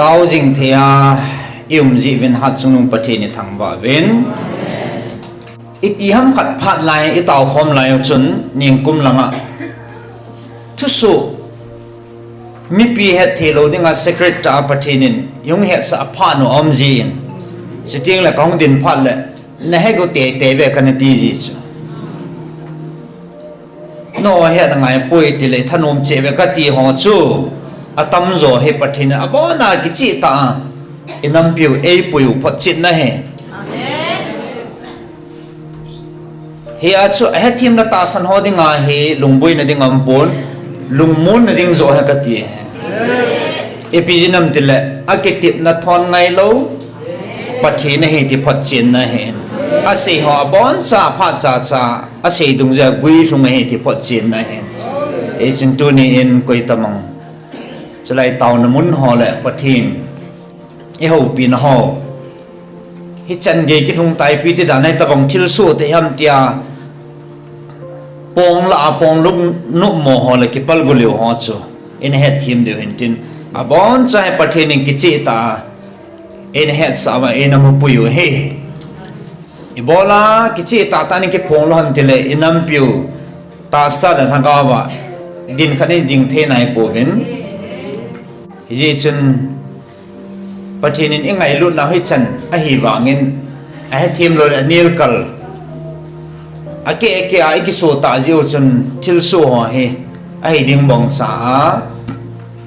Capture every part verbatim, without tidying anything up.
Tao jing thei a i um jeh uvin Hatchungnung Pathen i thangvah uvin. I ti ham khat phat lai, i tao khom lai u chun ningkum langa thusoh mipi het thei lou dinga secret tah a Pathen in i hung hetsah phat u aum jin, chuteng le ka hung din phat le na het u teitei ve ka na ti ji chu. No het na ngai poi ti le thanom cheh ve ka ti ho chu. Atam jo hi Pathen in abon a kicheh tah a i nampi u ei pui u photchetna ahi. Hia chu a hethem na tahsan ho dinga hi lungboina ding aum pon, lungmonna ding jo ahi ka ti. Ipi jeh ham ti le a kitepna thon ngai lou Pathen ahi ti photchetna ahi. A sei ho abon cha phat cha cha a sei dungjuia guilhung ahi ti photchetna ahi. Hichun tuni in koi tamang chulai taona mun ho le Pathen i houpi na ho, hichan gei kilhung taipi ti dan ahi tabang thilsoh te ham tia pong la a pong luk numo ho le kipal gulio ho chu i na hethem diu hin tin, abon cha hi Pathen in kicheh tah a i na hetsah uva i na mupui u ahi. Ibola kicheh tah tah in kiphong lou ham ti le i nampi u tahsa le lhagao a din khat in ding thei nai pouvin. Hijeh chun Pathen in i ngailutna hichan ahi vangin a hethem lou le a nilkal a keh keh a i kisoh tah jeh u chun thilsoh ho hi ahi ding bang cha a,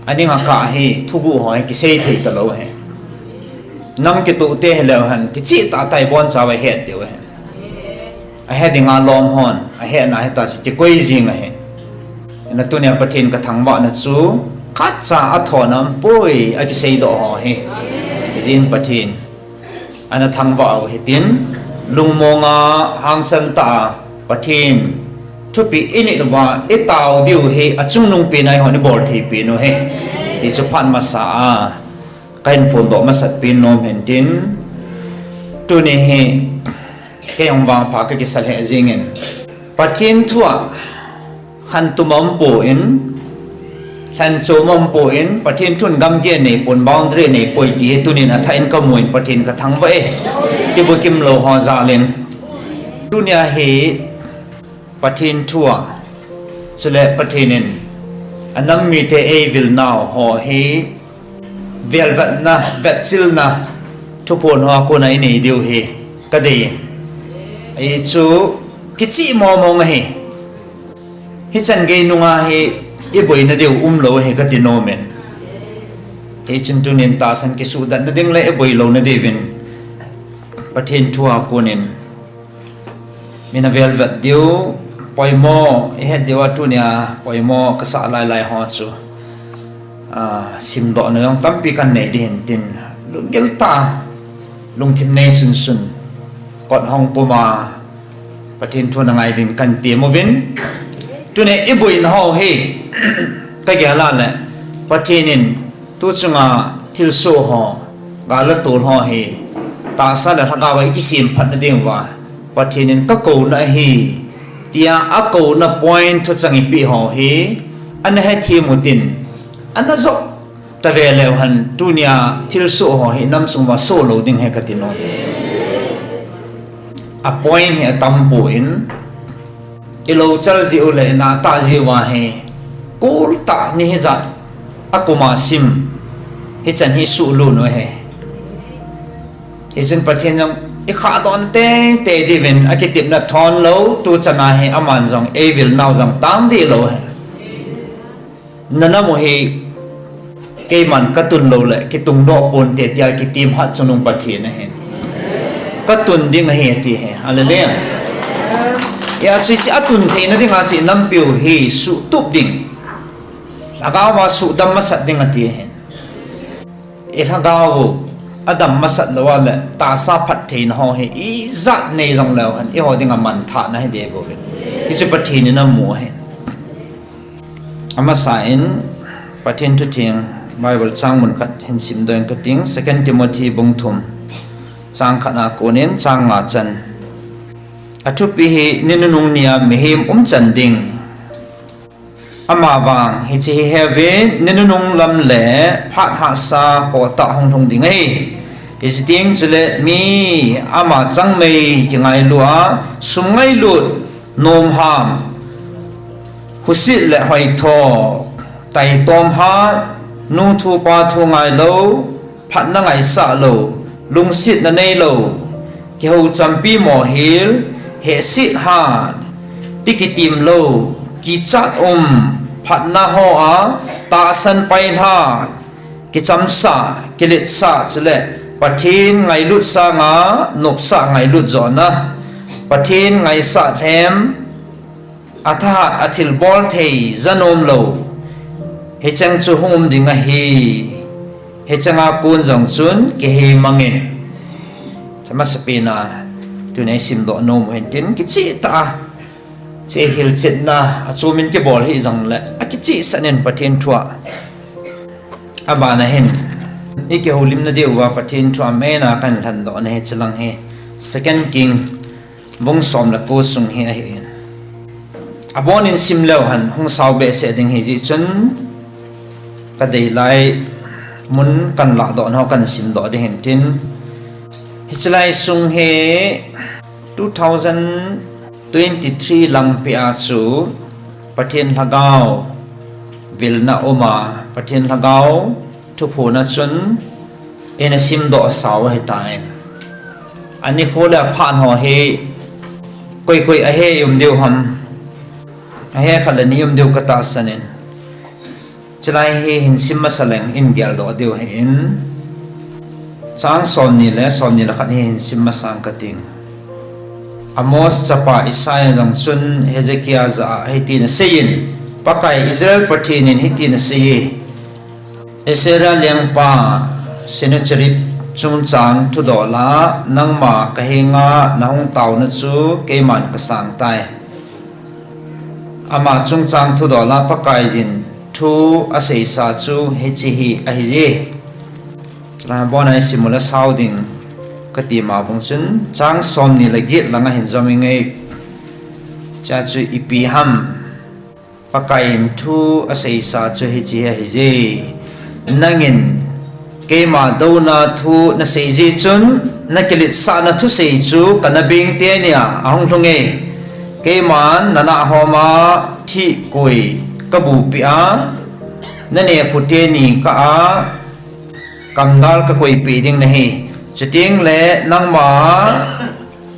a ning a kah hi thuguh ho hi kisei thei ta lou ahi. Nam kitoh te hi leu hen kicheh tah tah i bon cha uva het diu ahi. A het dinga lom hon a hetna hita chu kikoi jing ahi. Ina tunia Pathen ka thangvahna chu khat cha a thon aum poi a kisei doh ho hi. Hijeh in Pathen ana thangvah u hitin, lungmong a hangsan tah a Pathen thupi i nit uva i tao diu hi a chungnungpen a i hon i bol thei pen u hi ti chu phat masa a ka hin phondoh masat pen nom hin tin, tuni hi kei hung vangpha ka kisa lheh jingin, Pathen thu a khantum aum pon, lhanchom aum pon, Pathen thun gamgi nei pon, boundary nei poi ti hi tunin a thah in ka mu in Pathen ka thangvah e. Kibukim lou ho jal in. Tunia hi Pathen thu a, chule Pathen in a nam mite ei vil nau ho hi velvetna, vetchilna, thuphon ho a kona i nei diu hi ka dei. Ei chu kicheh mong mong ahi. Hichan gei nunga hi i boina diu um lou hi ka ti nom in. Hichun tunin tahsan kisuhdatna ding le i boi louna diuvin Pathen thu a konin mi na velvet diu, poimo, i het diu a tunia poimo ka sah lai lai ho chu, ah, simdohna jong tampi kan nei ding hin tin, lunggil tah a, lungthim nei sunsun, kot hong pum a, Pathen thu na ngai ding kan ti uvin. Tuni i boina ho hi ka gel a le Pathen in tu chunga thilsoh ho, gal le tol ho hi tahsa le lhagao a i kisem phatna diuva Pathen in ka kouna ahi tia a kouna point thuchang i peh ho hi ana hethem u tin, ana jop ta ve leu hen tunia thilsoh ho hi i nam sung uva soh lou ding ahi ka ti nom. A point hi atam pon, i louchal jeh u le i nat tah jeh uva hi kul tah ni hijat a kum a sim hichan hi suhlut u ahi. Hichun Pathen jong i khahdoh na teitei diuvin a kitepna thon lou, tu chan a hi aman jong ei vil nau jong tang dih lou ahi. Na nam u hi keiman ka tun lou le kitung doh ponte tia kitem Hatchungnung Pathen ahi. Ka tun ding ahi ati ahi. Hallelujah. Hijeh chun a tun theina dinga chu i nampi u hi suhtup ding, lhagao a suhdam masat ding ati ahi. I lhagao u a dam masat lou a le tahsa phattheina ho hi ijat nei jong leu hen i ho dinga manthahna hi dei bou ve. Hichu Pathen in amu ahi. Amasa in Pathen thutheng Bible chang mun khat hin simdoh ing ka ting, Second Timothy bung thum, chang khat a konin chang nga chan. A thupi hi ni nunung nia mihem umchan ding. Amavang hiche hi heuvin, ni nunung lam le phat hahsa khohtah hung lhung ding ahi. Hiche teng chule mi ama changmei kingailu a, sum ngailut, nomham, husit le hoitho, taitom hat, nu thu pa thu ngailou, phatna ngaisah lou, lungsetna neilou, kihou champi mohil, hehset hat, ti kitim lou, kichat um, phatna hoa, tahsan pailha, kichamsah, kiletsah chule, Pathen ngailut sanga, nopsah ngailut jona, Pathen ngaisah lhem, athahat a thilbol thei janom lou, hicheng chu hung um ding ahi. Hicheng a kon jong chun kihei mangin. Chama sapena, tuni isimdoh nom u hintin kicheh tah a. Hiche hilchetna, achumin kibol hih jongle, akichehsah in Pathen thua. Abana hin, ikihoulimna diuva Pathen thua mena kahin lhandohna hichelang hi. Second King, bung som le ko sung hi ahin. Abonin sim leu hen, hung sao behseh ding hijeh chun, kadei lai mun kahin lahdoh nau kahin simdoh ding hintin. Hiche lai sung hi two thousand twenty-three langpeh a chu Pathen Lhagao vilna uma, Pathen Lhagao thuphona chun ina simdoh sao ahitan. Anikho le aphat ho hi koi koi ahe um diu ham. Ahe khat le ni um diu katahsan in. Chulai hi hin sim masa leng in geldoh diu ahin. Chang somni le somni le khat hi hin sim masang kating. Amos chapa Isaiah jong chun Hezekiah jah a hitin aseiyin, Pakai Israel Pathen in hitin aseiye, Assyria lengpa Sennacherib chungchang thudol a nangma kahenga nahung taona chu keiman kasang tai. Ama chungchang thudol a Pakaiyin thu aseisa chu hiche hi ahije. Chulai abona isim u le sao ding kati ma bang chun chang somni le get langa hin jom inge. Chua chu ipi ham. Pakaiyin thu aseisa chu hiche hi ahije. Nangin keima douna thu naseije chun, nakiletsahna thusei chu kana bengte nia ahung lhunge. Keiman nanahhoma thihkoi kabupeh a, nanephu teni kah a, kamdal kakoipeh ding nahi. Chutengle nangma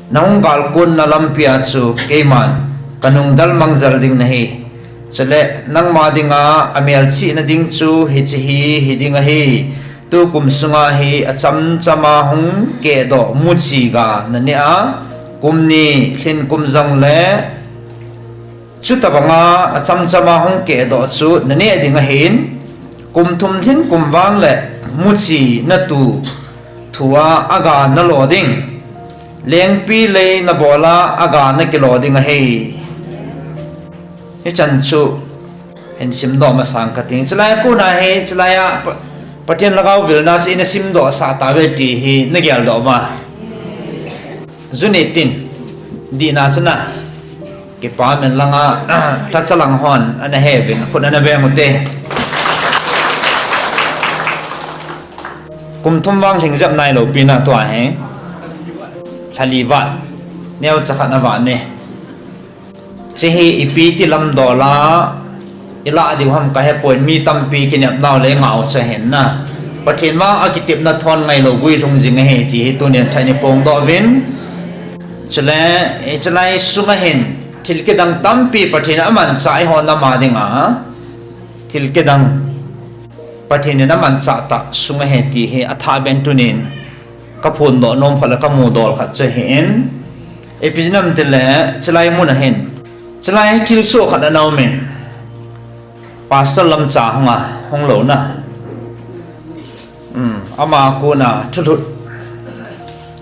nahung galkonna lampia chu keiman kanungdal mangjal ding nahi. Chule nangma dinga amelchihna ding chu hiche hi hiding ahi. Tukum sunga hi achamchama hung kehdoh muchi ga naneh a, kum ni lhin kum jongle chutobanga achamchama hung kehdoh chu naneh ding ahin, kum thum lhin kum vang le muchi natu thua aga nalo ding, lengpi lei nabol a aga nakilo ding ahi. Hichan chu hin simdoh masang kating. Chulai kona hi, chulai a Pa-, Pathen Lhagao vilna chu ina simdoh sah tauve ti hi nageldoh ma. Juni tin, dihna chuna, kipa min langa, lhacha lang hon, ana heuvin, khut ana beng ute. Kum thum vang lhingjep nailou pina tua hi, lhali vat, neocha khat na vat ne. Hiche hi ipi ti lamdol a, ilah diu ham kahepoi, mi tampi kinepnau le ngau cha hin na. Pathen vang a kitepna thon ngailou guilhung jing ahi ti hi tunin thei ni phongdoh uvin. Chule, hichelai sunga hin, thil kidang tampi Pathen in amanchah eiho nama dinga. Thil kidang Pathen in amanchah tah sung ahi ti hi athah ben tunin. Kaphondoh nom khat le kamudol khat chu ahin. Ipi jeh ham itile, chulai muna hin. Chulai thilsoh khat ana umin. Pastor Lamcha hung a, hung lou na. Um, ama kona thulhut.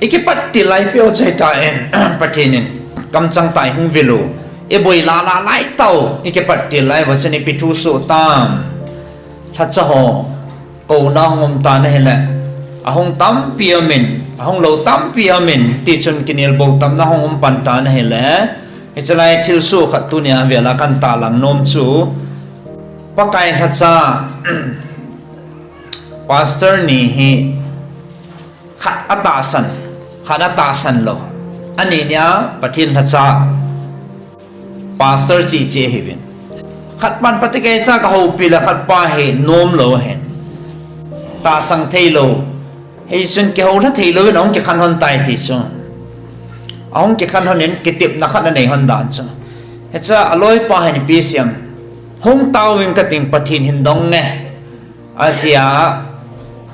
Ikipat til lai peucha hitan, Pathen in. Kamchang tah hung vil u. Iboi lala lai tau. Ikipat til lai uva chun ipi thusoh tam. Lhacha ho. Kouna hung um tan ahile. Ahung tampi umin. Ahung lou tampi umin. Tichun kinelbou tamna hung um pan tan ahile. Hichelai thilsoh khat tunia vela kahin tahlang nom chu. Pakai lhacha, pastor ni hi khat atahsan, khat atahsan lou. Ani nia Pathen lhacha pastor chi chi hiuvin. Khat pan pati kei cha ka houpi le khat pa hi nom lou hen. Tahsan thei lou. Hichun kihou lha thei louvin ahung kikhen lhon tai ti chu. Ahung kikhen lhon in kitepna khat anei lhon dan chu. Hicha aloi pa hin ipi asei em. Hung taovin kating Pathen hin dong nge. Atia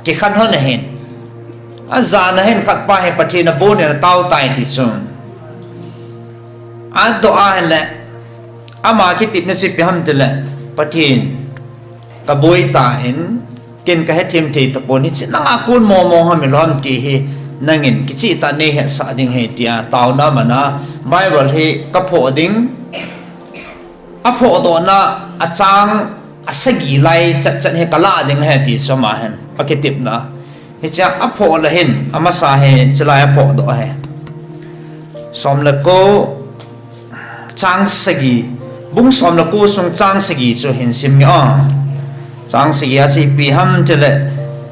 kikhen lhon ahin. Ajana hin khat pa hi Pathen abon in atao tai ti chu. Adoh a ahile. Ama kitepna chu ipi ham tile. Pathen. Kaboi tan, ken kahethem thei tapon, hiche nanga kon mong mong ham ilou ham ti hi, nangin kicheh tah nei hetsah ding ahi tia, taona mana, Bible hi kaphoh ding, aphohdohna achang asagi lai chat chat hi kalah ding ahi ti chu ama hin, akitepna. Hichea aphoh le hin, amasa hi, chulai aphohdoh ahi. Som le ko, chang sagi, bung som le ko sung chang sagi chu hin sim nge o. Chang sagi a chu ipi ham tile,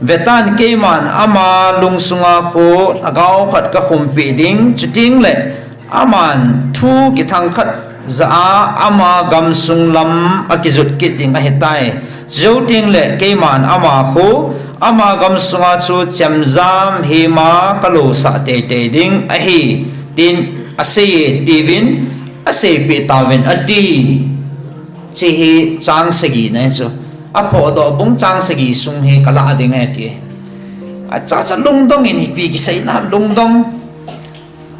vetan keiman ama lungsunga khu lhagao khat kakhumpi ding, chuteng le aman thu kithang khat jah a ama gamsung lam akijot kit ding ahitai. Chujou teng le keiman ama khu ama gamsunga chu chemjam hema kalousah teitei ding ahi, tin aseiye tiuvin, aseipeh tauvin ati. Hiche hi chang sagi na chu. Aphohdoh bung chang sagi sung hi kalah ding ahi ti. Achacha lungdong in ipi kisei nam lungdong.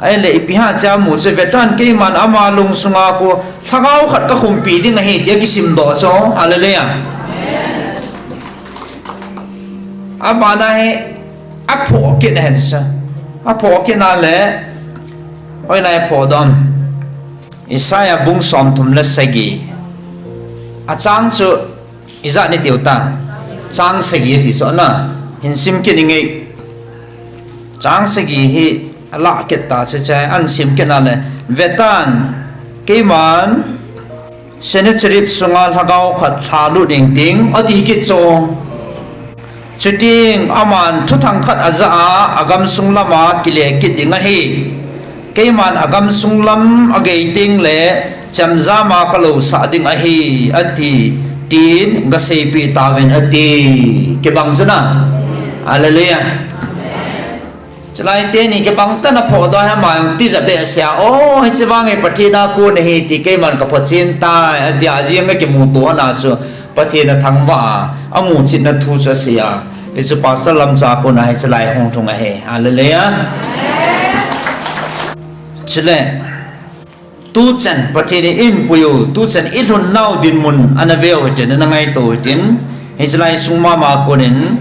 Ahile ipi ham tia mu chu vetan keiman ama lungsunga khu lhagao khat kakhumpi ding ahi tia kisimdoh chu. Hallelujah. Abana hi aphoh kit ahi chu. Aphoh kit na le hoilai aphohdoh em. Isaiah bung som thum le sagi. Achang chu ijat ni tiu ta. Chang sagi ati chu na. Hin sim kit inge. Chang sagi hi alah kit ta chu chai an sim kit na le. Vetan keiman Sennacherib sunga lhagao khat lhalut ing ting ati kit chu. Chuteng aman thuthang khat ajah a, agamsung lama kile kit ding ahi. Keiman agamsung lam agei teng le chemjam a kalousah ding ahi, ati, tin gaseipeh tauvin ati. Kibang chu na. Hallelujah. Chulai teni kibang tah in aphohdoh a ama jong tija behseh a, o, hiche vang hi Pathen a kon ahi ti keiman kaphochen tai, atia jeng a kimuto na chu Pathen athangvah a, amuchetna thu chu asei a. Hichu pastor lamcha kona hiche lai hung lhung ahi. Hallelujah. Chule, tuchan Pathen in eipui u, tuchan ilhun nau dinmun ana veu hitin, ana ngaito hitin, hiche lai sung mama konin,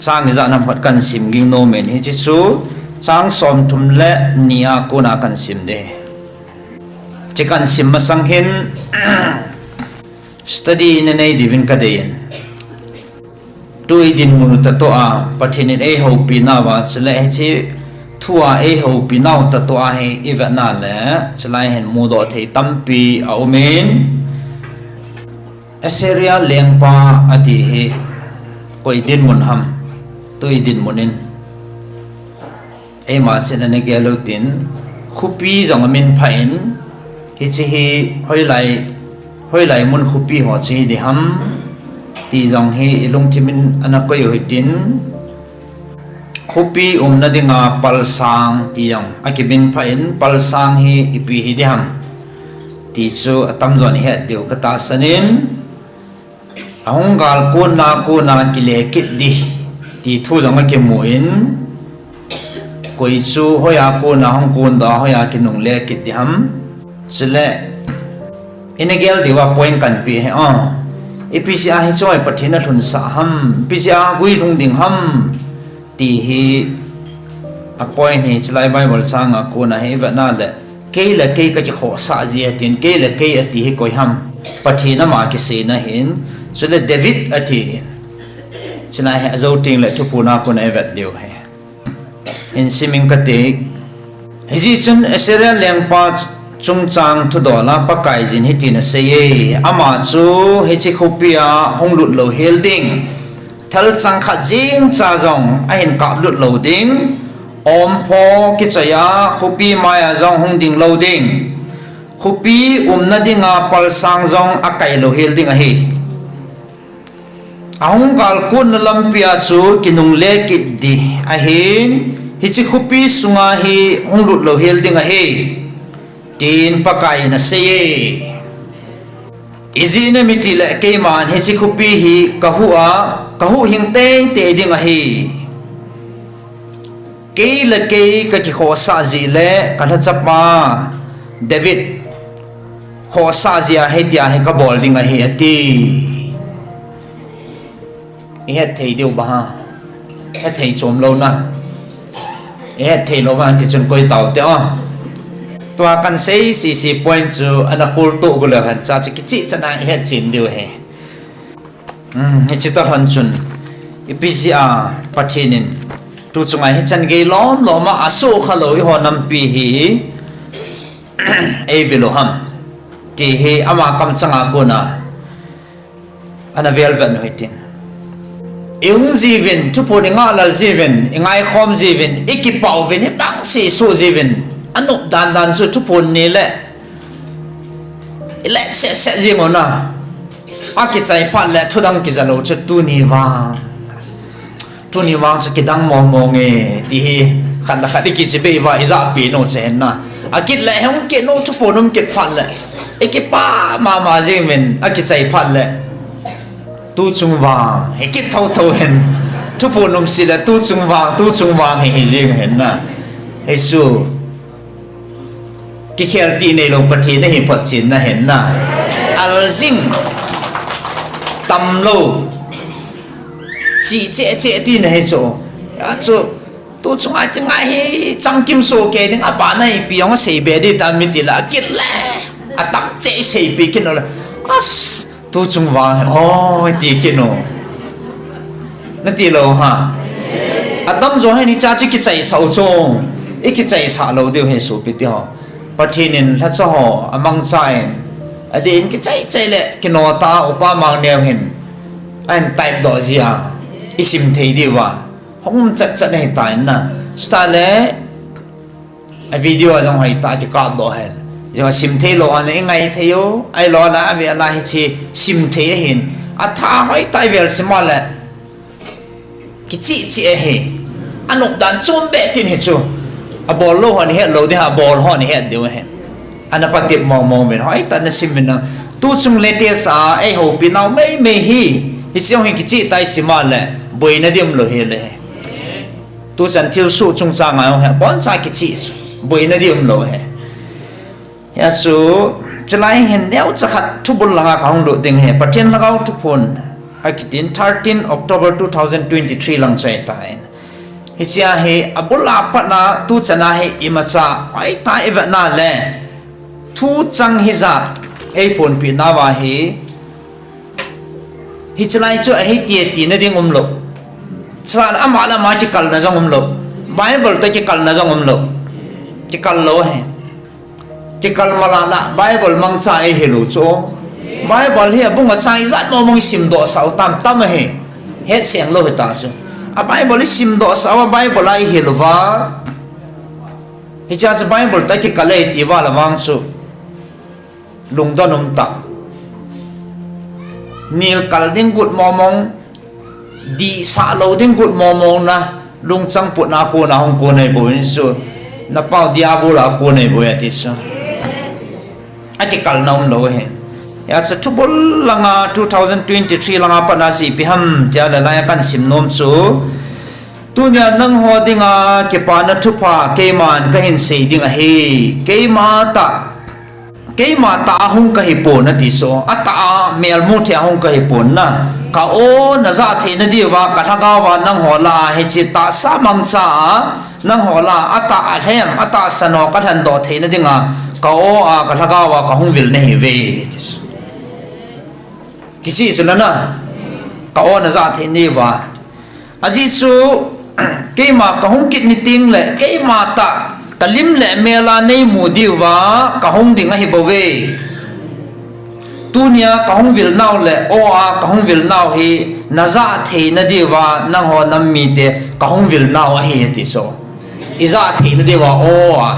chang ijat nam khat kahin sim ging nom in, hiche chu chang som thum le ni a kona kahin sim ding. Hiche kahin sim masang hin, study ina nei diuvin kadei in. Tu idinmun u tah toh a, Pathen in eihoupi nauva, chule hiche thu a eihoupi nau tah toh a hi ivet na le, chulai hin mudoh thei tampi aum in. Assyria lengpa ati hi koi dinmun ham, tu idinmun in. Eima chun ana gel u tin, khopi jong amin phah in, hiche hi hoilai, hoilai mun khopi ho chu hi diham, ti jong hi ilungthim in ana koi u hitin, khopi umna dinga palsang ti jong akimin phah in, palsang hi ipi hi diham, ti chu atamjon ihet diu katahsan in, Ahung gal konna, konna kile kit ding, ti thu jong akimun, koi chu hoiya konna hung kondoh, hoiya kinungle kit ding ham. Chule, ina gel diuva point kahin pe ahi, o. Ipi jeh a hiche hi Pathen in alhunsah ham, ipi jeh a guilhung ding ham. Ti hi a point hi, chulai Bible chang a kona hi ivet na le, kei le kei kakikhohsah jeh atin, kei le kei ati hi koi ham, Pathen ama kiseina ahin, chule David ati. Chulai hi ajou teng le thuphon a kona ivet diu ahi. Hin sim ing kate. Hijeh chun Assyria lengpa Chungchang thudol a Pakaiyin hitin asei e, ama chu hiche khopi a hung lut lou hel ding, thalchang khat jeng cha jong ahin kap lut lou ding, ompho kichoi a khopi mai a jong hung ding lou ding, khopi umna dinga palsang jong akai lou hel ding ahi. Ahung galkonna lampi a chu kinungle kit ding ahin, hiche khopi sunga hi hung lut lou hel ding ahi, tin Pakaiyin asei e. Ijeh inem itile keiman hiche khopi hi kahuh a, kahuhhing teitei ding ahi. Kei le kei kakikhohsah jeh le kalhachapa David khohsah jeh a hitia hi kabol ding ahi, ati. Ihet thei diu ba ha? Hethei chom lou na. Ihet thei lou vang ti chun koi tau te o. Tua kahin sei sese point chu ana khol to go le han cha chu kicheh chana ihet chen diu ahi. Hiche tah lhon chun ipi jeh a Pathen in tu chunga hichan gei lom lom a asukha lou eiho nampi hi eivil u ham, ti hi ama kamchanga kona ana velvet u hitin. Ihung jiuvin, thuphon ingahlel jiuvin, ingaikhom jiuvin, ikipah uvin, ibangse isuh jiuvin, anop dandan chu thuphon nile ilet setset jeng u na. Akichai phat le thudang kija lou chu tuni vang, tuni vang chu kidang mong mong e, ti hi khat le khat ikichibai uva ijahpi nau chu ahin na. Akit le hung kit nau thuphon um kit phat le ikipah mama jeng uvin, akichai phat le tu chung vang hikit thotho hin, thuphon um seh le tu chung vang, tu chung vang hi hijeng ahin na. Hichu kikhel ti neilou Pathen ahi photchen na ahin na. Aljing tamlou, chih cheh cheh tina hichu. Achu tu chunga kingai hi chamkim sohkei ding, abana ipi jong aseibe ding tam itile akit le atam cheh iseipeh kit nau le, tu chung vang hi o, iti kit u, nati lou ha? Atamjo hin hichea chu kichaisah u chu, ikichaisah lou diu ahi sopite ho. Pathen in lhacha ho amangchan, adeh in kichai chai le kino tah a Upa Mangneo hin ahin type doh jeh a isim thei diuva hung um chat chat ahitan na. Chutah le a video a jong hoitah a kikapdoh hen. Jong a simthei lou hon le ingai thei u, ahilou le avel a hiche simthei ahin, athah hoitah a ivel sim a le kicheh cheh ahi. Anop dan chom beh tin hichu. Abol lou hon ihet lou ding, abol hon ihet diu ahi. Ana patep mong mong uvin, hoitah in nasim uvin lang. Tu chung latest a eihoupi nau meimei hi, hiche jong hi kicheh tah a isim a le boina ding umlou hel e. Tuchan thilsoh chungchang a jong hi aboncha kicheh chu, boina ding umlou ahi. Hijeh chun chulai hin neocha khat thubul langa kahung lut ding ahi. Pathen Lhagao Thuphon akitin thirteen October two thousand twenty-three lang chu ahitan. Hichea hi abul a pat a tuchan a hi imacha hoitah a ivet na le thuchang hijat eiphonpeh nauva hi, hiche lai chu ahi ti tina ding umlou. Chulai ama le ama kikalna jong umlou. Bible toh kikalna jong umlou. Kikal lou ahi. Kikal mala la Bible mangcha eihil u chu. Bible hi abung achang ijat mong mong isimdohsah u tamtam ahi. Hetseng lou hita chu. A Bible isimdohsah uva Bible a ihil uva, hichea chu Bible toh kikal e tiuva le vang chu lungdon umtah. Nilkal ding got mong mong, dihsah lou ding got mong mong na, lungchang putna a kona hung kon ahibou in chu, napao Diabol a kon ahibou e ati chu. Akikalna umlou ahi. Hijeh chun thubul langa two thousand twenty-three langa pat a chu ipi ham tia le lai a kahin sim nom chu, tunia nangho dinga kipana thupha keiman kahin sei ding ahi. Keima tah, keima tah a hung kahipon ati chu, atah a melmu thei a hung kahipon na. Ka o najah theina diuva ka lhagao va nangho lah a hiche tahsa mangcha a nangho lah a atah alhem, atahsan ho kalhendoh theina dinga ka o a ka lhagao a kahung vil nahiuve ati chu. Kisih chu lana, ka o najah theina diuva. Ajeh chu keima kahung kit ni tengle keima tah Kalim le mel a neimu diuva kahung ding ahi bouve. Tunia kahung vil nau le aw a kahung vil nau hi najah theina diuva nangho nam mite kahung vil nau ahi ti chu. Ijah theina diuva aw a.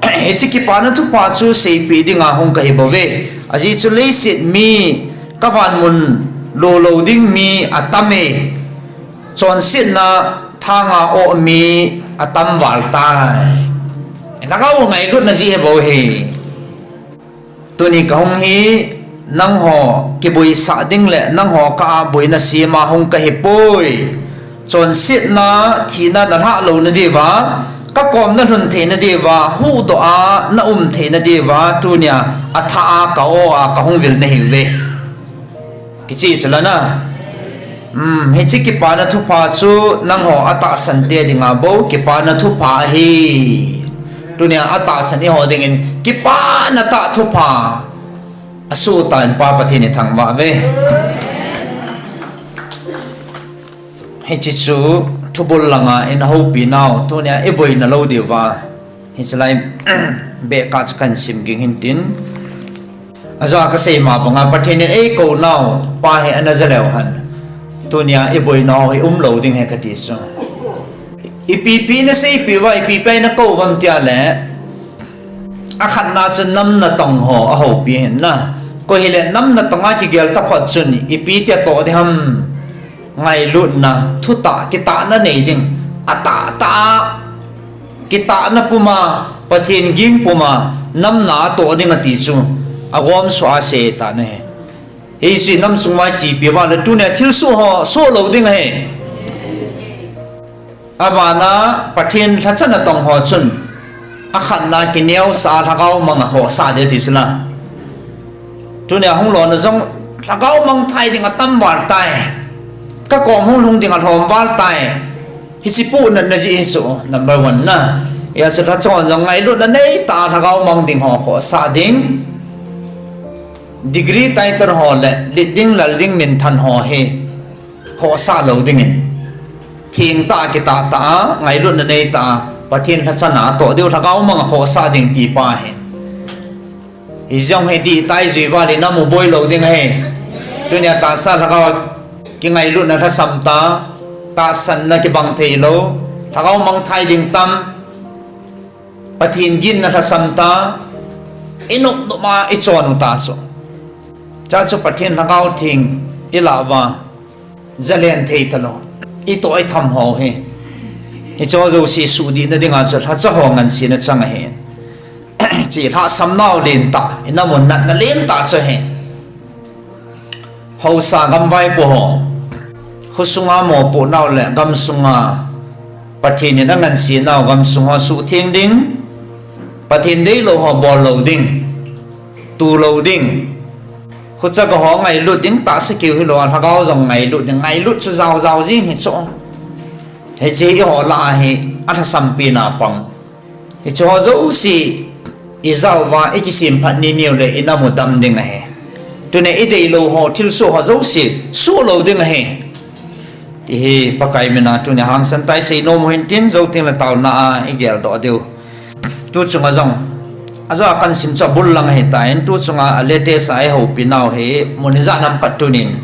Hiche kipana thupha chu seipeh dinga hung kahi bouve. Ajeh chu leiset mi kavanmun lolou ding mi atam e. Chonsetna thanga aw mi atam val tai. Lhagao ngailutna jeh ahi bou hi. Tuni kahung hi nangho kiboisah ding le nangho kah a boina sema hung kahipoi. Chonsetna, thina nalhah louna diuva, kakom nalhun theina diuva, huhdoh a naum theina diuva, tunia athah a ka aw a kahung vil nahiuve. Kicheh chu la na. Hiche kipana thupha chu nangho atahsan te dinga bou kipana thupha ahi. Tunia atahsan eiho dingin kipana tah thupha asoh tan Pa Pathen ithangvah uve. Hiche chu thubul langa eihoupi nau tunia iboina lou diuva hiche lai beh kah chu kahin sim ging hintin. Ajeh a kasei ma banga Pathen in eikou nau pa hi ana ja leu hen, tunia iboina ho hi umlou ding ahi kati chu. Ipipi naseipeh uva, ipipi nakou uvam tia le, akhatna chu nam natong ho ahoupi hin na. Koi hile nam natong a kigel taphot chun ipi tia toh ding ham. Ngailutna, thutah, kitahna nei ding, atahtah a kitahna puma, Pathen ging puma nam natoh ding ati chu agomsuh a asei tan ahi. Hiche nam sung uva ichepi uva le tunia thilsoh ho soh lou ding ahi. Abana Pathen lhacha natong ho chun akhatna kineosah a lhagao mang akhohsah ding ati chu la. Tunia hung lona jong lhagao mangthai ding atam val tai. Kakom hung lhung ding alhom val tai. Hiche puhnatna jeh hi chu number one na. Hijeh chun lhacha hon jong ngailutna neitah a lhagao mang ding ho khohsah ding. Degree, title ho le let ding, lal ding, minthan ho hi khohsah lou dingin, thengtah a kitahtah a ngailutna neitah a Pathen lhacha natoh diu lhagao mang akhohsah ding ti pa hi. Hijong hi dihtai jui val in namu boi lou ding ahi. Tunia tahsa lhagao kingailutna lhasam ta, tahsanna kibang thei lou, lhagao mangthai ding tam, Pathen ginna lhasam ta, inopnop a ichon u ta chu. Chua chu Pathen Lhagao Theng ilah uva jalen thei talou, itoh itham ho hi, hicheho jouse suhdihna dinga chu lhacha ho ngansena chang ahi. Hiche lhahsam nau lentah, inamun natna lentah chu ahi. Haosa gam vaipo ho, khosunga mopoh nau le gamsunga Pathen in anganse nau gamsung ho suhtheng ding, Pathen deilou ho bol lou ding, tu lou ding, khochaga ho ngailut ding, tahsa keu hilou a lhagao jong ngailut ding, ngailut chu jaojao jeng hi chu. Hiche hi eiho lah a hi alhasampi na pang. Hicheho jouse ijao uva ikisemphat niniu le inamu dam ding ahi. Tunia ideilou ho thilsoh ho jouse suh lou ding ahi. Ti hi Pakai mina tunia hangsan tah a isei nom u hintin, jou tengle taona a igeldoh diu. Tu chunga jong, ajou a kahin sim chu abul lang ahitan, tu chunga a latest a eihoupi nau hi mun ijat ham khat tunin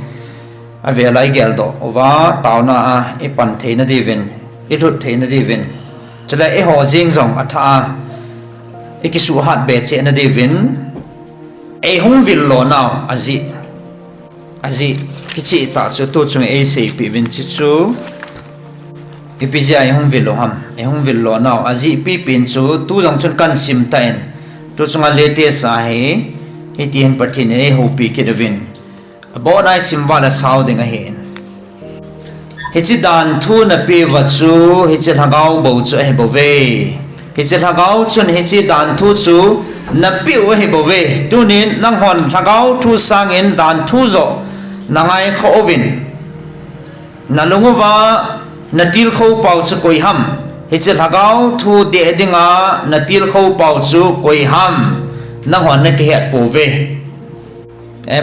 avel a igeldoh uva taona a ipan theina diuvin, ilhut theina diuvin, chule eiho jeng jong athah a ikisuhhat be chehna diuvin, eihung vil lo nau ajeh, ajeh kicheh tah chu tu chunga eiseipeh uvin, chuchu ipi jeh a eihung vil u ham, eihung vil lo nau ajeh pipen chu tu jong chun kahin sim tan, tu chunga latest a hi hitin Pathen in eihoupi kit uvin, abona isim uva le sao ding ahin. Hiche danthu napeh uva chu hiche lhagao bou chu ahibouve. Hiche lhagao chun hiche danthu chu napeh u ahibouve. Tunin nanghon lhagao thu sangin danthu joh nangaikhoh uvin, nalung uva natilkhou pau chu koi ham, hiche lhagao thu deh dinga natilkhou pau chu koi ham, nanghon nakihet pouve.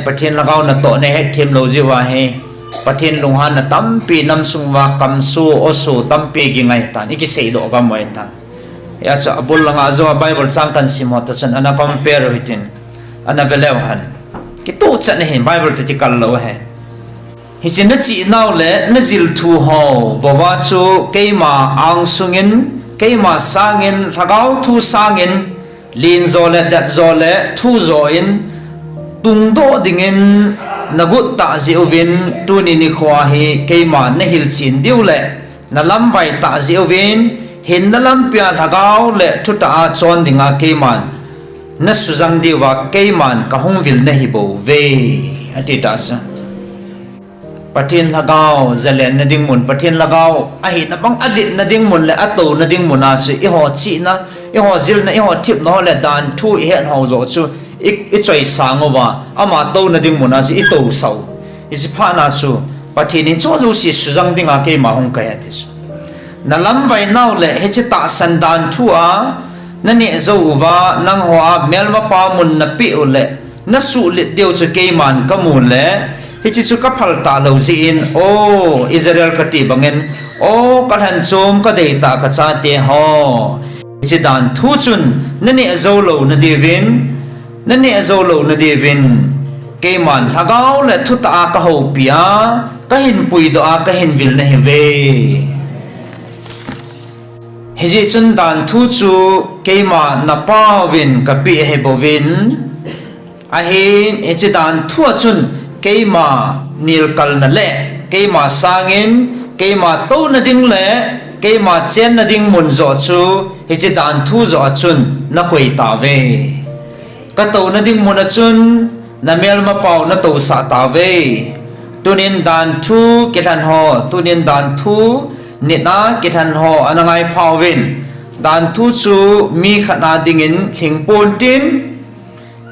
Pathen lhagao natoh nahetthem lou jeh uva hi Pathen lunghanna tampi namsung uva kamsoh, osoh tampi ging ahitan, ikiseidoh gam u ahitan. Hia chu abul langa jou a Bible chang kahin sim ho toh chun ana compare u hitin, ana ve leu hen. Kituh chan ahi, Bible toh kikal lou ahi. Hiche na chihnau le na jil thu ho bou a chu keima angsungin, keima sangin, lhagao thu sangin, len jo le, det jo le, thu jo in, tungdoh dingin na got tah jeh uvin, tuni nikho hi keima na hilchen diu le, na lamvai tah jeh uvin, hinna lampia lhagao le thutah a chon dinga keiman na sujang diuva keiman kahung vil nahi bouve, ati tah chu. Pathen lhagao, jalenna ding mun, Pathen lhagao ahina bang, aletna ding mun le atouna ding mun a chu, eiho chihna, eiho jilna, eiho thepna ho le danthu ihet ho joh chu, i, ichoisang uva, ama touna ding mun a chu itousah u. Hiche phat na chu, Pathen in hicheho jouse sujang dinga keima hung kahi ati chu. Na lamvai nau le hiche tahsan danthu a, na neh jou uva, nangho a melmapa mun na peh u le, na suhlet diu chu keiman kamu le, hiche chu kaphal talou jeh in, O Israel kati bangin, O kalhan chom kadeitah kachate ho. Hiche danthu chun, na neh jou louna diuvin, na neh jou louna diuvin, keiman lhagao le thutah a kahoupi a, kahin puidoh a, kahin vil nahiuve. Hijeh chun danthu chu keima napauvin kapeh ahi bouvin, ahin hiche danthu a chun keima nelkalna le keima sangin keima touna ding le keima chenna ding mun joh chu hiche danthu joh a chun nakoi tauve. Katouna ding mun a chun namelmapau natousah tauve. Tunin danthu kilhen ho, tunin danthu nitna kilhen ho ana ngaiphauvin. Danthu chu mi khat a dingin lhing pontin,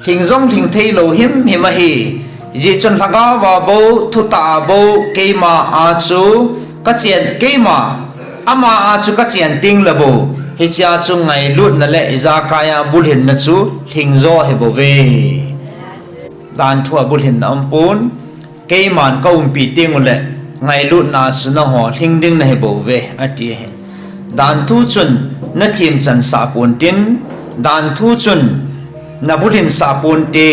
lhing jong lhing theilou himhim ahi. Hijeh chun lhagao a bou, thutah a bou, keima a chu kachen, keima, ama a chu kachen tengle bou, hichea chu ngailutna le ijakai a bulhinna chu lhingjo ahibouve. Danthu a bulhinna aumpon, keiman kaumpi tengule, ngailutna chu nangho lhing ding nahibouve, ati ahi. Danthu chun nathemchansah pontin, danthu chun nabulhinsah ponte,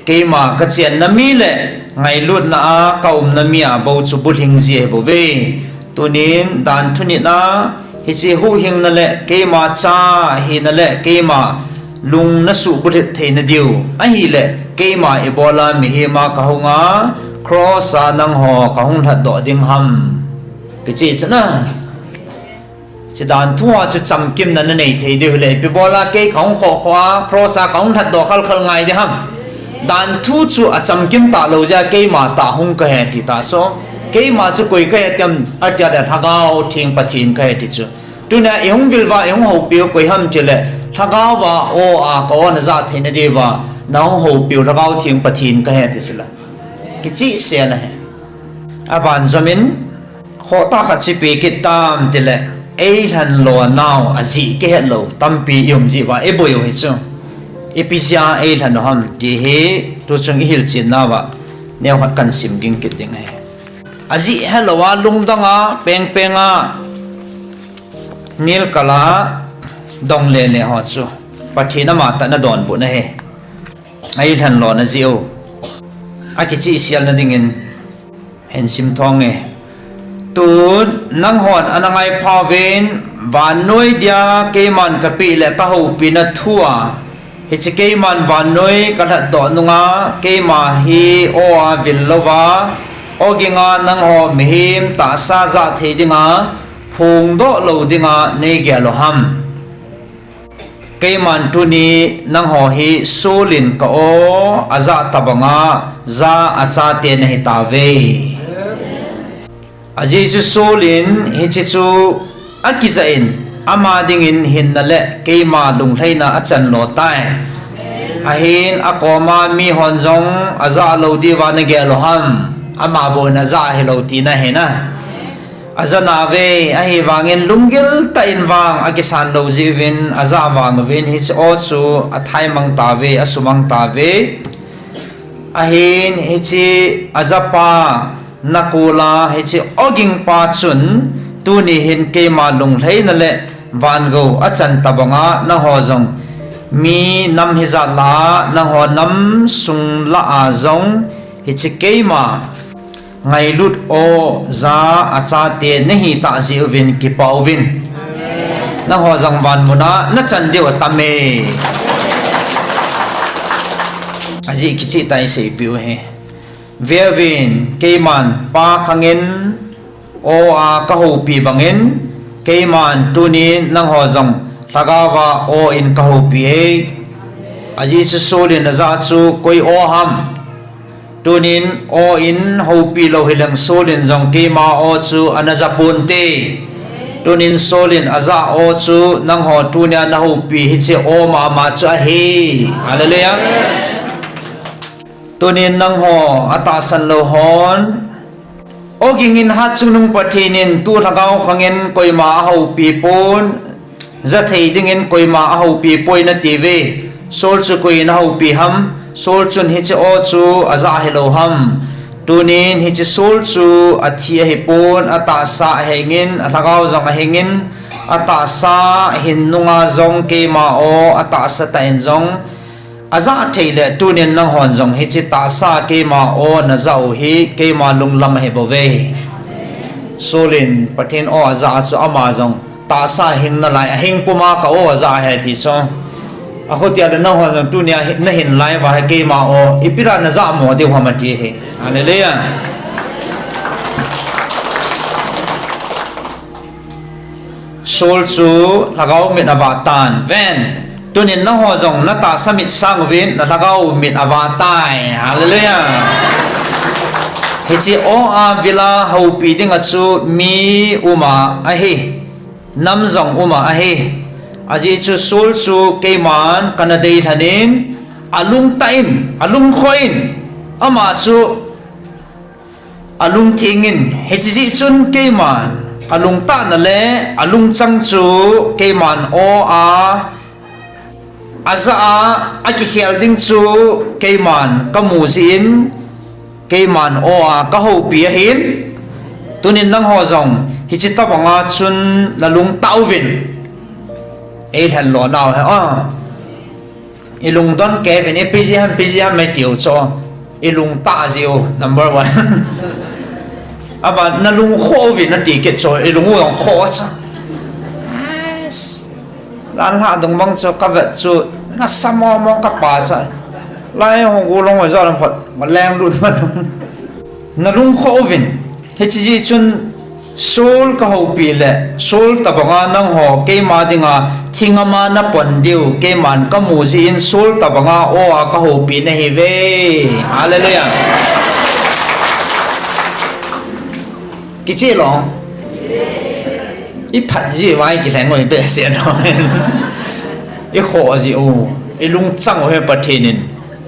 keima kachenna mi le ngailutna a kaumna mi a bou chu bulhing ji ahibouve. Tunin danthu nitna, hiche huhhingna le keima cha hina le keima lung nasuh bulhit theina diu ahile, keima ibola mihem a kahunga, cross a nangho kahung lhatdoh ding ham? Kicheh chu na. Hiche danthu a chu chamkimna nanei thei diu hile, ipi bola kei kahung khohkhoh a, cross a kahung lhatdoh khalkhal ngai ding ham? Danthu chu achamkim talou jeh a keima tah hung kahi ti tah so. Keima chu koi kahi tiam, atia le Lhagao Theng Pathen kahi ti chu. Tunia ihung vil uva ihung houpiu koi ham tile, lhagao a o a ka-o najah theina diuva nahung houpiu Lhagao Theng Pathen kahi ti chula. Kichehsel ahi. Aban jomin, khohtah khat chu ipi kit tam tile, eilhen lonau ajeh kihetlou tampi ium jeh uva iboi u hi chu. Ipi jeh a eilhen u ham ti hi tuchung ihilchen nauva neokhat kahin sim ding kit ding ahi. Ajeh helouva lungdanga, pengpenga, nelkal a, dong lele ho chu Pathen amatah in adonbut ahi. Eilhen lona jeh u akichehselna dingin hin simthong nge. Tun nanghon ana ngaiphauvin, vannoi dia keiman kapeh le kahoupina thua, hiche keiman vannoi kalhatdoh nunga keima hi o a vil louva, oging a nangho mihem tahsa jah thei dinga phongdoh lou dinga neigel u ham? Keiman tuni nangho hi Saul in ka-o ajah tobanga jah achate nahitauve. Ajeh chu Saul in hiche chu akijah in, ama dingin hinna le keima lunglhaina achan lo tai. Ahin akoma mihon jong ajah lou diuva nagel u ham? Ama bou in ajah hilou tina ahi na. Ajah nauve, ahivangin lunggil tah in vang akisan lou jeh uvin, ajah vang uvin, hiche o chu athaimang tauve, asumang tauve. Ahin hiche ajahpa nakula, hiche ogingpa chun tuni hin keima lunglhaina le Vangou achan tabanga nangho jong mi nam hijat lah a nangho nam sung lah a jong hiche keima ngailut aw ja achate nahitah jeh uvin kipah uvin. Nangho jong vanmuna nachan diu atame. Ajeh kicheh tah in seipeh u hi. Veuvin, keiman Pa khangin aw a kahoupi bangin, keiman tunin nangho jong lhagaova aw in kahoupi e. Ajeh chu Saul in ajah chu koi aw ham. Tunin aw in houpi lou hileng Saul in jong keima aw chu ana ja ponte. Tunin Saul in ajah aw chu nangho tunia nahoupi hiche aw mama chu ahi. Hallelujah. Tunin nangho atahsan lou hon, aw gingin Hatchungnung Pathen in tu lhagao khangin koima ahoupi pon, ja thei dingin koima ahoupi poi natiuve. Saul chu koi in ahoupi ham? Saul chun hiche aw chu ajah hilou ham? Tunin hiche Saul chu athi ahipon, atahsa ahingin, alhagao jong ahingin, atahsa hin nunga jong keima aw atahsa tah in jong ajah thei le, tunin nanghon jong hiche tahsa keima aw najah u hi keima lunglam ahibouve. Saul in Pathen aw ajah a chu ama jong tahsa hing nalai, ahing puma ka aw ajah ahi ti chu. Akhotia le nanghon jong tunia hi, nahin lai uva hi keima aw ipi dia najah mo diu ham ati hi. Hallelujah. Saul chu lhagao mit avah tan. Ven, tunin nangho jong natahsa mit sang uvin, nalhagao mit avah tai. Hallelujah. Hiche aw a vil a houpi dinga chu mi uma ahi, nam jong uma ahi. Ajeh chu Saul chu keiman kana deilhen in, alungtah in, alungkhoh in, ama chu alungtheng in, hiche jeh chun keiman alungtahna le alungchang chu keiman aw a ajah a, akikhel ding chu keiman kamu jeh in, keiman aw a kahoupi ahin. Tunin nangho jong hiche tobanga chun nalungtah uvin. Eilhen lou nau hi a, ilungdon kei uvin, ipi jeh ham, ipi jeh ham eitiu chu. Ilungtah jeh u number one. Aban nalungkhoh uvin ati kit chu, ilung u jong khoh chu. Jan lhah dung bang chu kavet chu, nasa mong mong kapa chu. Lai hung gulong ho jong phot, ngaleng lut man. Nalungkhoh uvin. Hiche jeh chun Saul kahoupi le, Saul tobanga nangho keima dinga thingam a napon diu keiman kamu jeh in Saul tobanga aw a kahoupi nahiuve. Hallelujah. Kicheh lou. Iphat jeh uva ikilhen u hi behseh lou. Ikhoh jeh u, ilungchang u hi Pathen in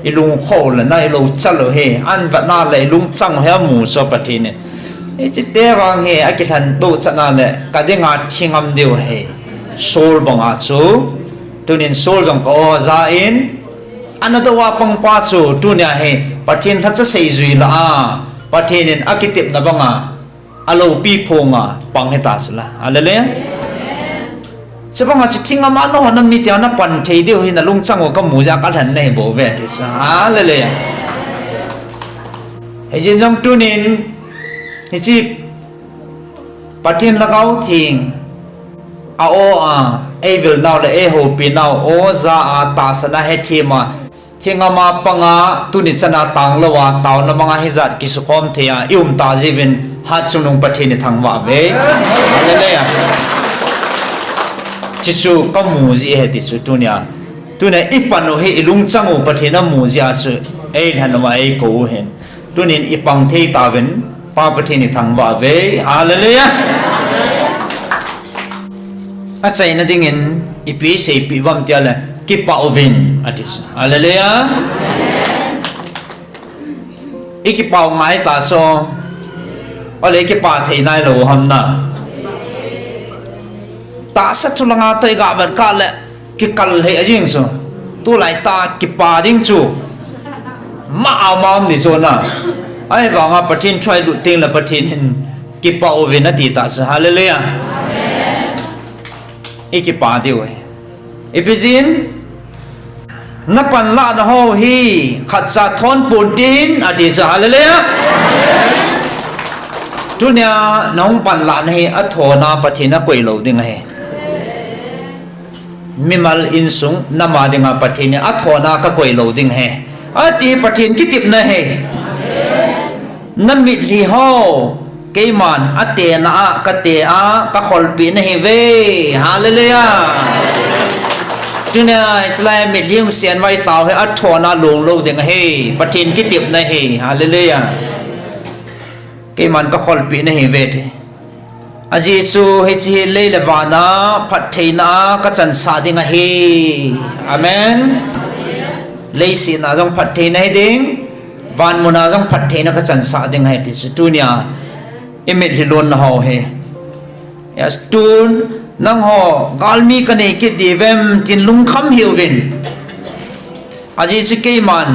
ilungkhoh u le na ilou chal u hi, ahin vetna le ilungchang u hi amu chu Pathen in. Hiche te vang hi akilhen doh chatna le kadinga thingam diu hi Saul banga chu. Tunin Saul jong ka aw ajah in, ana doh a pangpa chu tunia hi Pathen lhacha seijui lah a, Pathen in akitepna banga aloupi phonga pang hita chula. Hallelujah. Chubanga chu thingam a nahon nam mitia napan thei diu hi nalungchang u kamu jeh a kalhen nahibouve ti chu. Hallelujah. Hijeh jong tunin hiche Pathen Lhagao Theng a aw a eivil nau le eihoupi nau, aw ja a tahsan a hethem a, thingam a panga tuni chana tanglou a taona manga hijat kisukhom thei a ium tah jeh uvin Hatchungnung Pathen ithangvah uve. Hallelujah. Chuchu kamu jeh ahi ti chu tunia. Tunia ipan u hi ilungchang u Pathen amu jeh a chu eilhen uva eikou u ahin. Tunin ipang thei tauvin, Pa Pathen ithangvah uve. Hallelujah. Achaina dingin ipi seipeh uvam tile, kipah uvin ati chu. Hallelujah. Ikipah u ngai ta chu. Ole kipah thei nailou ham na. Tahsa thu langa toh iga vet kah le kikal lheh jeng chu. Tulai tah kipah ding chu ma a ma um ni chu na. Ahivanga Pathen thu ilut tengle Pathen in kipah uvin ati ta chu. Hallelujah. I kipa diu ahi. Ipi jeh in, na panlah na ho hi khatcha thon pon tin, ati chu, hallelujah. Tunia na hung panlah na hi athona Pathen a koi lou ding ahi. Mimal insung nama dinga Pathen in athona ka koi lou ding ahi, ati Pathen kitepna ahi. Na mitlhi ho, keiman atena a, kate a, ka kholpeh na hi ve. Hallelujah. Tunia, hiche lai mitlhi hung sen vai tau hi, athona long lou ding ahi. Pathen kitepna ahi. Hallelujah. Keiman ka kholpeh na hi ve ti. Ajeh chu hiche hi lei le vana phattheina a ka chansah ding ahi. Amen. Leiset a jong phattheina hi ding, van muna jong phattheina ka chansah ding ahi ti chu tunia i mitlhi lonna ho hi. Yes, tun nangho galmi ka nei kit diu vem tin lungkham hih uvin. Ajeh chu keiman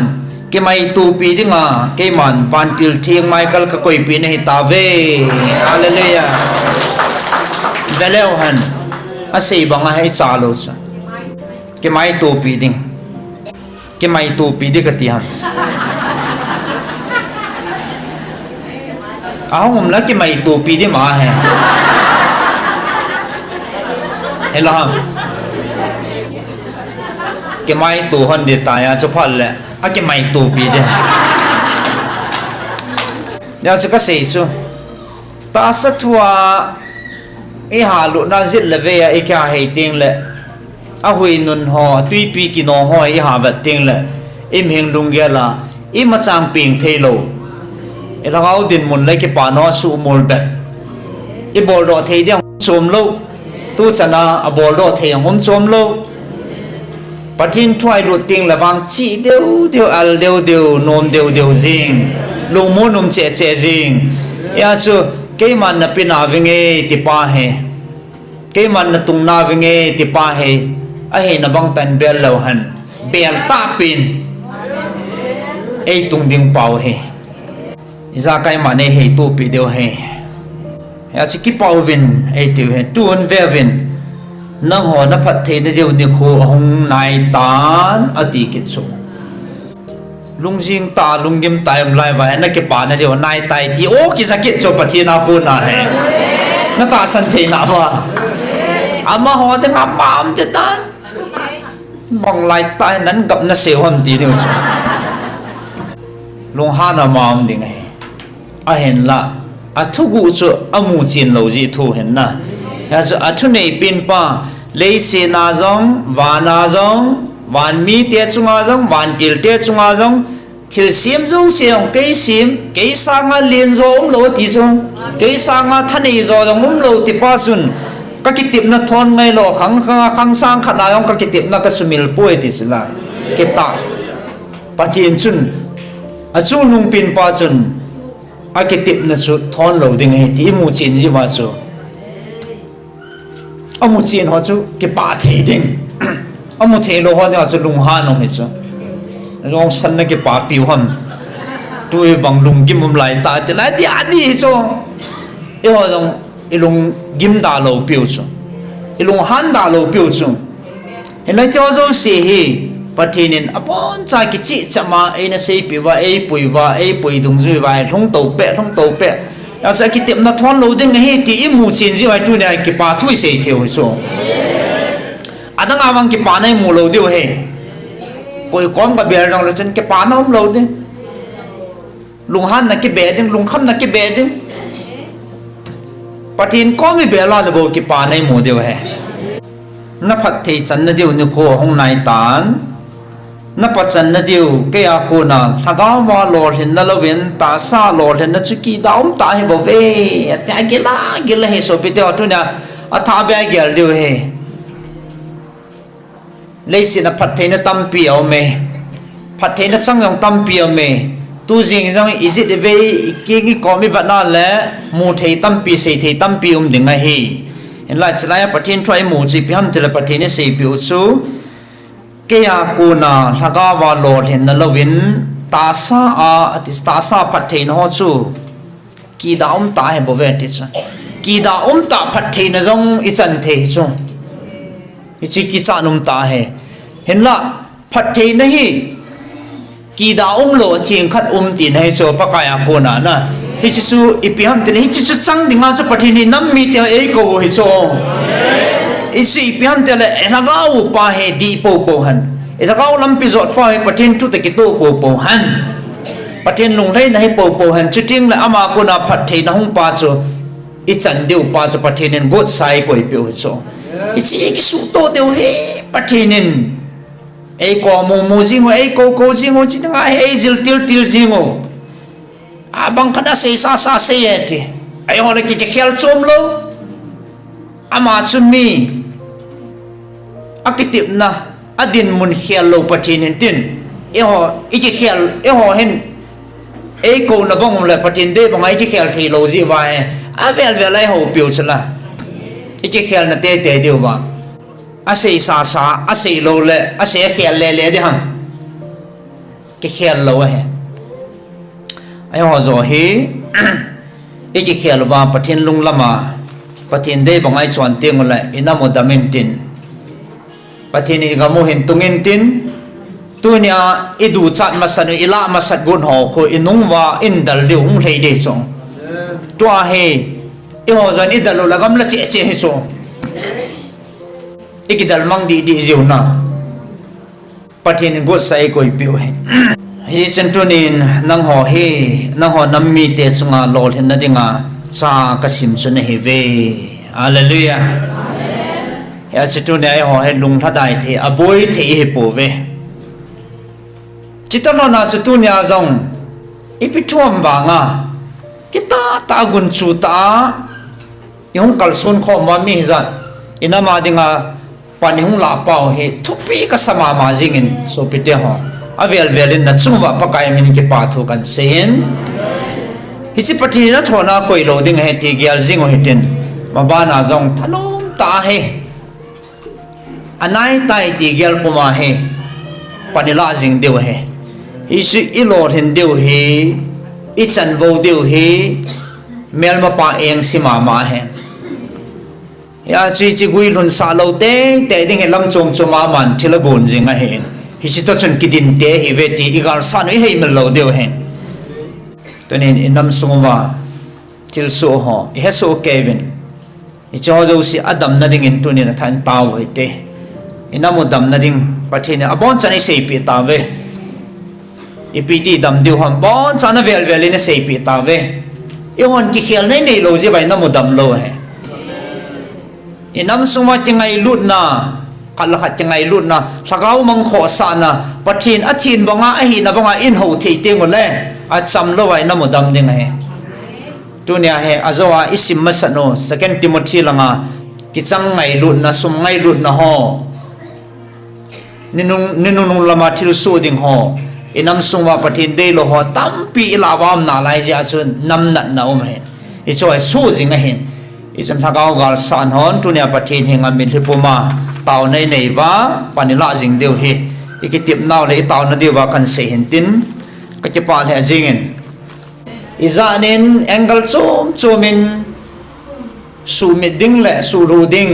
kimaitopi dinga, keiman vantil theng Michael ka koipeh na hi tauve. Hallelujah. Veleu hen. Asei banga hi cha lou chu. Kimaitopi ding. Kimaitopi ding kati ham. Ahung um la kimaitopi ding ma he. Hello ham. Kimaito hon ding tia chu phat le. Akimaitopi ding. Hijeh chu kasei chu. Tahsa thua i halutna jeh le ve a i kihei teng le. Ahui nun ho, atwipi kinong ho i havet teng le. I mihing lunggel a, i machang peng thei lou. I lhagao dinmun le kipana suhmol bep. I boldoh thei ding chom lou. Tu chana aboldoh thei jong um chom lou. Pathen thu a ilut teng le vang chih deu deu, al deu deu, nom deu deu jing. Lungmon um cheh cheh jing. Hijeh chu keiman na pe nauvinge ti pa hi. Keiman na tung nauvinge ti pa hi. Ahina bang tah in bel leu hen. Bel tah pen. Ei tung ding pau hi. Ijakai man eihei topi diu ahi. Hijeh chu kipah uvin eitiu ahi. Tun ve uvin. Nangho na phatthei na diu nikho ahung nai tan ati kit chu. Lungjing tah, lunggim tah em lai va, na kipa na diu nai tai ti o kija kit chu Pathen a kona ahi. Na tahsan thei na va. Amaho dinga pam te tan. Bang lai tah nan gap na sei ham ti diu chu. Lunghan a ma um ding ahi. Ahinla, athuguh chu amu chen lou jeh thu hin na. Hijeh chu athunei pen pa, leiset a jong, van a jong, van mite chunga jong, vantil te chunga jong, thilsem jouse jong kei sem, kei sanga lenjo umlou ati chu. Kei sanga thanei jo jong umlou ti pa chun. Ka kitepna thon ngai lou, khang, khang, khang sang khat a jong ka kitepna ka sumil poi ti chu la. Kitah. Pathen chun, achungnung pen pa chun, akitepna chu thon lou ding ahi ti imu chen jeh uva chu. Amu chen ho chu kipah thei ding. Amu thei lou ho dinga chu lunghan um hi chu. Jong san na kipapi u ham. Tu hi bang lunggim um lai tah ti lai ti adi hi chu. Eiho jong ilunggim da lou piu chu. Ilunghan da lou piu chu. Hilai ti ho jouse hi, Pathen in aboncha kicheh chama eina seipeh uva, eipui uva, eipui dungjui uva, lhung tou peh, lhung tou peh. Hijeh chu kitepna thon lou ding ahi ti imu chen jeh uva tunia kipa thu isei thei u chu. Adang a vang kipana imu lou diu ahi. Koi kom ka bel jong le chun kipana um lou ding. Lunghanna kibe ding, lungkhamna kibe ding. Pathen kom ibe la le bou kipana imu diu ahi. Na phatthei channa diu nikho ahung nai tan. Na pachanna diu, kei a kona, lhagao a lolhinna louvin, tahsa lolhinna chu kidah um tah ahi bouve. Ati a gil a, gil ahi sopi te ho tunia, athah beh a gel diu ahi. Leiset a phattheina tampi aume. Phattheina chang jong tampi aume. Tu jing jong ijat ivei, ikeng ikom ivet na le, mu thei tampi, sei thei tampi um ding ahi. Hinla chulai a Pathen thu a imu chu ipi ham tile Pathen in aseipeh u chu. Kei a kona lhagao a lolhinna louvin tahsa a, ati, tahsa phattheina ho chu. Kidah um tah ahi bouve ati chu. Kidah um tah phattheina jong ichan thei chu. Hiche kichat um tah ahi. Hinlah, phattheina hi kida umlou, atheng khat um tina ahi chu Pakai a kona na. Hiche chu ipi ham tile, hiche chu chang dinga chu Pathen in nam mite eikou u hi chu. Hiche ipi ham tile, ilhagao pa hi dih poupou hen. Ilhagao lampi jot pa hi Pathen thu toh kitoh poupou hen. Pathen lunglhaina hi poupou hen. Chuteng le ama kona phattheina hung pa chu, ichan diu pa chu Pathen in gotsa eikoipeh u hi chu. Hiche kisutoh diu hi Pathen in eikou mumu jing u, eikou kou jing u, chuteng le eijil tiltil jing u. Abang khat asei sasa sei e ti. Eiho le kikhel chom lou. Ama chu mi akitepna, adinmun khel lou Pathen hin tin. Eiho, ikikhel, eiho hin eikouna bang um le Pathen dei banga ikikhel thei lou jeh uva hi. Avel vel a eihoupiu chu la. Ikikhelna teitei diu va. Asei sasa, asei lou le, asei akhel lele di ham. Kikhel lou ahi. Eiho joh hi, ikikhel uva Pathen lunglam a, Pathen dei banga ichon teng ule, inam u dam intin. Pathen in igam u hin tung intin. Tunia iduchat masat u, ilah masat got ho khu inung uva indal diu hung lhei ding chu. Tua hi, eiho joh in idal u le gamla cheh cheh hi chu. Ikidal mang dih dih jiu na. Pathen in gotsa eikoipeh u hi. Hijeh chun tunin nangho hi, nangho nam mite chunga lolhinna dinga cha kasim chu nahiuve. Hallelujah. Hijeh chun tunia eiho hi lunglhadai thei, aboi thei ihi pouve. Chutah lhona chu tunia jong ipi thu ham vanga, kitah tah a gunchu tah a ihung kalson khom uva mi hijat, inam a dinga pan ihung lah pau hi thupi kasa mama jingin, sopite ho. Avel vel in nachung uva Pakai min kipa thu kahin seiyin. Hiche Pathen in athona koi lou ding ahi ti gel jing u hitin. Mabana jong thanom tah ahi. Anaitai ti gel puma hi. Pan ilah jing diu ahi. Hichu ilolhin diu hi. Ichanvou diu hi. Melmapa engse mama ahi. Hijeh chun hiche guilhunsah lou teitei ding hi lam chom chom a aman thil agon jing ahin. Hiche toh chun kidin tei ahiuve ti igalsah u iheimil lou diu ahin. Tunin inam sung uva thilsoh ho, ihesoh keiyuvin. Hiche ho jouse adamna dingin tunin athah in tao u hite. Inam u damna ding Pathen in abonchan eiseipeh tauve. Ipi ti dam diu ham, abonchan avel vel in eiseipeh tauve. Eihon kikhelna inei lou jeh uva inam u dam lou ahi. Inam sung uva kingailutna, khat le khat kingailutna, lhagao mangkhohsahna, Pathen athin banga, ahina banga inhou thei teng ule, acham lou uva inam u dam ding ahi. Tunia hi ajoa isim masat u, Second Timothy langa, kichang ngailutna, sum ngailutna ho. Ninung, ninunung lama thilsoh ding ho. Inam sung uva Pathen deilou ho tampi ilah uva um nalai jeh a chu namnatna um ahin. Hichu hi soh jing ahin. Hichun lhagao galsahna hon tunia Pathen henga mitlhi puma taona inei uva, pan ilah jing diu hi. Ikitepnau le itaona diuva kahin sei hintin. Kakipah lheh jingin. Ijat in angle chom chom in suhmit ding le suhlhuh ding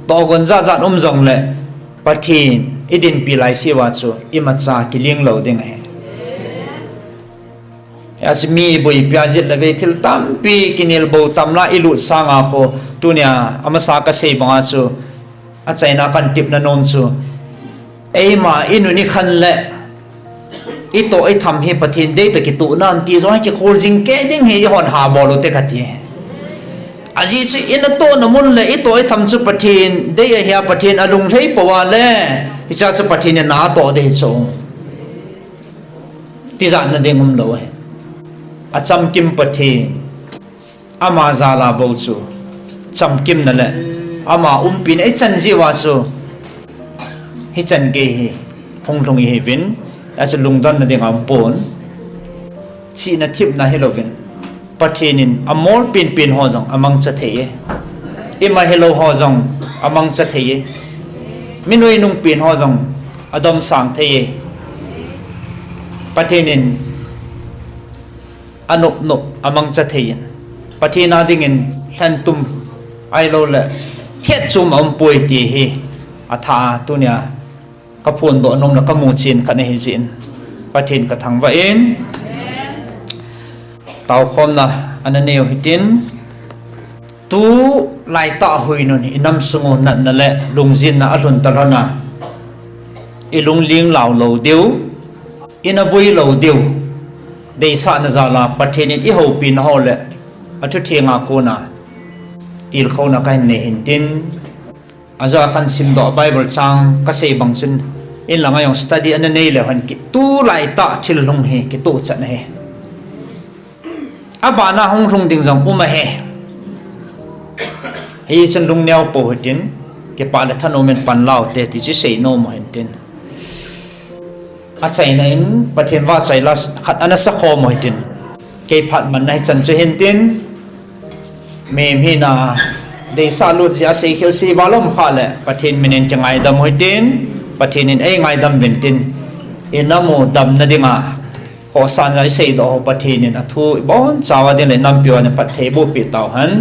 tohgon jat jat um jongle Pathen idinpi laiseuva chu imacha kiling lou ding ahi. Hijeh chun mi iboipi a jet le vei thil tampi kinelbou tamlah ilut sanga khu tunia amasa kasei banga chu achaina kahin tepna nom chu eima inun ikhan le itoh itham hi Pathen deitoh kitoh nam ti jong hi kikhol jing kei ding hi ihon habol ute kati. Ajeh chu inatohna mun le itoh itham chu Pathen dei ahia, Pathen alunglhai pouva le hichea chu Pathen in natoh ding hi chu. Tijatna ding umlou ahi. Achamkim Pathen. Ama jal a bou chu chamkimna le ama umpina ichan jeh uva chu hichan gei hi hung lhung ihiuvin, achu lungdonna ding aumpon, chihna thepna hilouvin, Pathen in amol penpen ho jong amangcha thei e, ima hilou ho jong amangcha thei e, mi nuinung pen ho jong adomsang thei e. Pathen in anop nop amangcha thei in, Pathen a dingin lhentum ahilouleh thetchom aumpoi ti hi atha tunia kaphondoh nom le kamu chen khat ahi jeh in Pathen kathangvah in, taokhomna ana neiu hitin, tulaitah huinun inam sungu natna le lungjinna alhun talhona, ilungling lau lou diu, ina boi lou diu, deisahna jala Pathen in eihoupina ho le athuthenga kona tilkhouna kahin nei hintin, ajeh a kahin simdoh Bible chang kasei bang chun, inlanga jong study ana nei leu hen, tulaitah thil lhung hi kitohchat ahi. Abana hung lhung ding jong um ahi. Hichun lungneo pou hitin, kipah le thanom in pan laute ti chu seinom u hintin. Achaina in Pathen vahchoila khat ana sakhom u hitin. Kei phat manna hichan chu hintin, mihem hina deisah lut jeh a seikhel sei val um khah le Pathen minin kingaidam u hitin, Pathen in eingaidam uvin tin, inam u damna dinga khohsahna iseidoh ho Pathen in athu ibonchauva ding le inampiu a phatthei bohpeh tauhen.